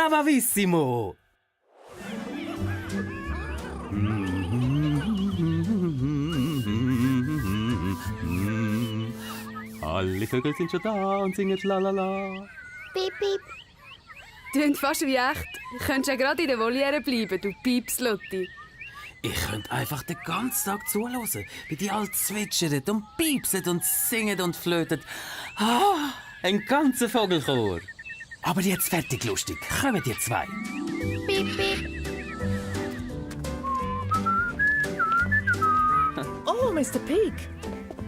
bravissimo! Alle Vögel sind schon da und singen lalala. Piep, piep. Tönt fast wie echt. Du könntest ja gerade in der Voliere bleiben, du Piepslotti. Ich könnte einfach den ganzen Tag zuhören, wie die alle zwitschern und piepsen und singen und flöten. Ah, ein ganzer Vogelchor. Aber jetzt fertig lustig. Kommen die zwei. Piep, piep. Oh, Mr. Pig.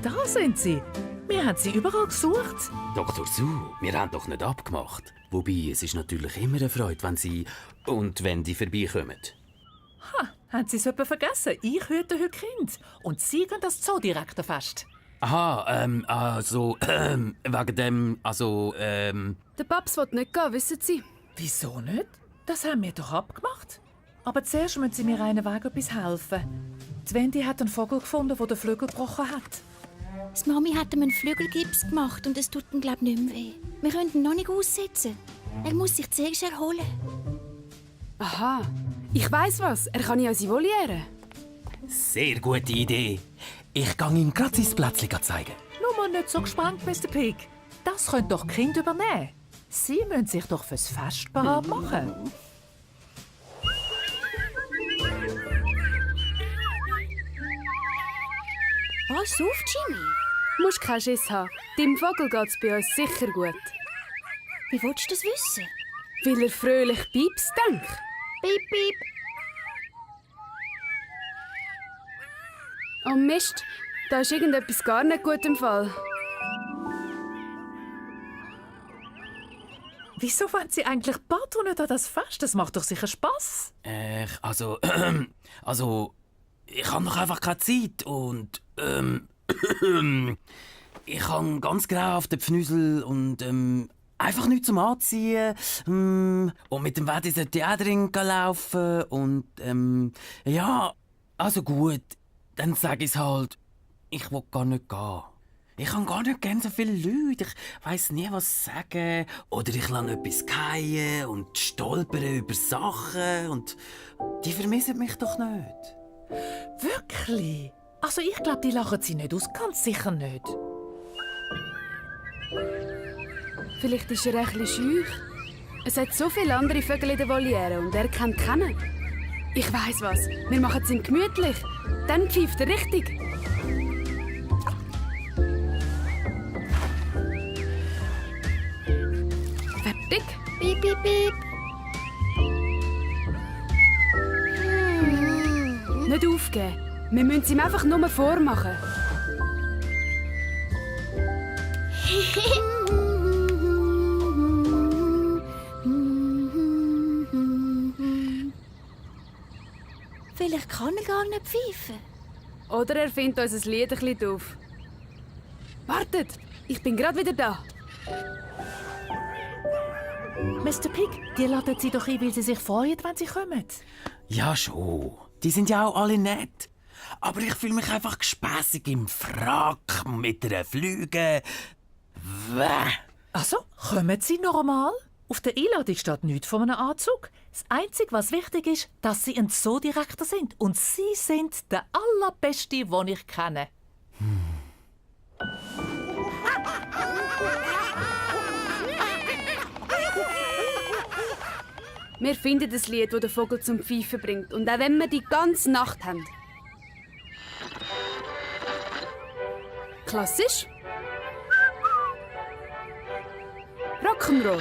Da sind Sie. Wir haben Sie überall gesucht. Dr. Su, wir haben doch nicht abgemacht. Wobei, es ist natürlich immer eine Freude, wenn Sie und wenn die vorbeikommen. Ha, haben Sie es etwa vergessen? Ich hüte heute Kind. Und Sie gehen das Zoodirektorfest. Aha, wegen dem, Der Paps will nicht gehen, wissen Sie. Wieso nicht? Das haben wir doch abgemacht. Aber zuerst müssen Sie mir einen Weg etwas helfen. Die Wendy hat einen Vogel gefunden, der den Flügel gebrochen hat. Die Mami hat ihm einen Flügelgips gemacht und es tut ihm, glaub ich, nicht mehr weh. Wir können ihn noch nicht aussetzen. Er muss sich zuerst erholen. Aha, ich weiss was. Er kann in unsere Voliere. Sehr gute Idee. Ich gehe ihm gerade sein Plätzchen zeigen. Nur mal nicht so gespannt, Mr. Pig. Das können doch die Kinder übernehmen. Sie müssen sich doch fürs Fest bereit machen. Pass auf, Jimmy. Du musst keinen Schiss haben. Deinem Vogel geht's bei uns sicher gut. Wie willst du das wissen? Weil er fröhlich piepst, denk. Piep, piep. Oh Mist, da ist irgendetwas gar nicht gut im Fall. Wieso wollen Sie eigentlich partout nicht an das Fest? Das macht doch sicher Spass. Ich habe noch einfach keine Zeit und, ich habe ganz genau auf den Pfnüsel und, einfach nichts zum Anziehen. Und mit dem Wetter sollte ich auch drin laufen und, ja, also gut, dann sage ich es halt, ich will gar nicht gehen. Ich habe gar nicht gerne so viele Leute. Ich weiss nie, was sagen. Oder ich lasse etwas fallen und stolpere über Sachen. Und die vermissen mich doch nicht. Wirklich? Also ich glaube, die lachen Sie nicht aus. Ganz sicher nicht. Vielleicht ist er ein bisschen scheu. Es hat so viele andere Vögel in der Voliere und er kennt keinen. Ich weiss was. Wir machen es ihm gemütlich. Dann pfeift er richtig. Fertig? Piep, piep, piep. Nicht aufgeben. Wir müssen es ihm einfach nur vormachen. Vielleicht kann er gar nicht pfeifen. Oder er findet unser Lied ein bisschen doof. Wartet, ich bin gerade wieder da. Mr. Pig, die laden Sie doch ein, weil Sie sich freuen, wenn Sie kommen. Ja, schon. Die sind ja auch alle nett. Aber ich fühle mich einfach gespässig im Frack mit einer Flüge. Wäh. Also, kommen Sie normal? Auf der Einladung steht nichts von einem Anzug. Das Einzige, was wichtig ist, dass Sie ein Zoodirektor sind. Und Sie sind der allerbeste, den ich kenne. Wir finden das Lied, das den Vogel zum Pfeifen bringt. Und auch wenn wir die ganze Nacht haben. Klassisch. Rock'n'Roll.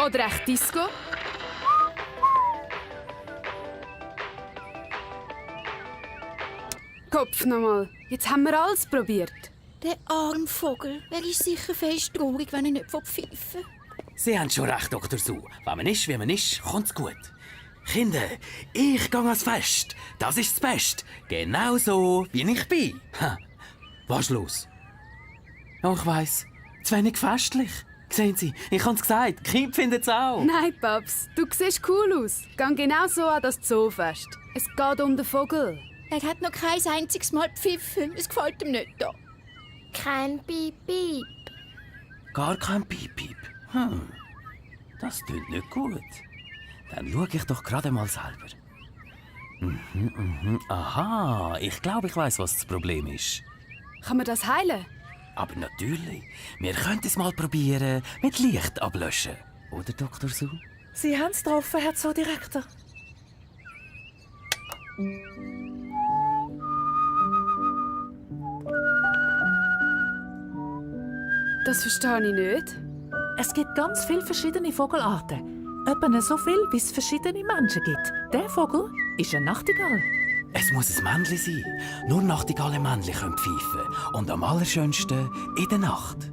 Oder echt Disco. Kopf nochmal. Jetzt haben wir alles probiert. Der arme Vogel. Er ist sicher fest traurig, wenn er nicht pfeifen will. Sie haben schon recht, Dr. Su. Wenn man ist, wie man ist, kommt's gut. Kinder, ich gehe ans Fest. Das ist das Beste. Genau so, wie ich bin. Ha. Was ist los? Oh, ich weiss. Zu wenig festlich. Sehen Sie, ich hab's gesagt. Die Kinder finden es auch. Nein, Paps, du siehst cool aus. Geh genau so an das Zoofest. Es geht um den Vogel. Er hat noch kein einziges Mal gepfiffen. Es gefällt ihm nicht da. Kein Piep, Piep. Gar kein Piep-Piep. Das klingt nicht gut. Dann schaue ich doch gerade mal selber. Aha, ich glaube, ich weiß, was das Problem ist. Kann man das heilen? Aber natürlich, wir könnten es mal probieren mit Licht ablöschen. Oder, Dr. Su? Sie haben es getroffen, Herr Zoodirektor. Das verstehe ich nicht. Es gibt ganz viele verschiedene Vogelarten. Etwa so viel, wie es verschiedene Menschen gibt. Der Vogel ist eine Nachtigall. Es muss ein Männchen sein. Nur Nachtigallen-Männchen können pfeifen. Und am allerschönsten in der Nacht.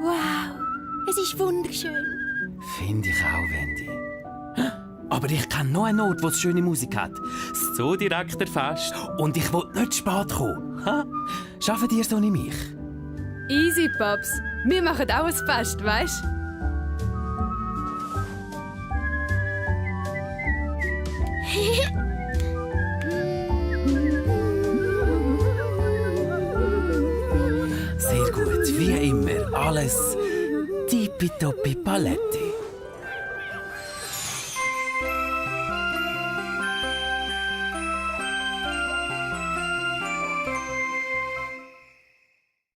Wow, es ist wunderschön. Finde ich auch, Wendy. Aber ich kenne noch einen Ort, wo es schöne Musik hat. Das Zoodirektorfest. Und ich will nicht spät kommen. Ha? Schaffen dir so nicht mich? Easy, Paps. Wir machen auch ein Fest, weißt du? Sehr gut, wie immer. Alles tippitoppi Paletti.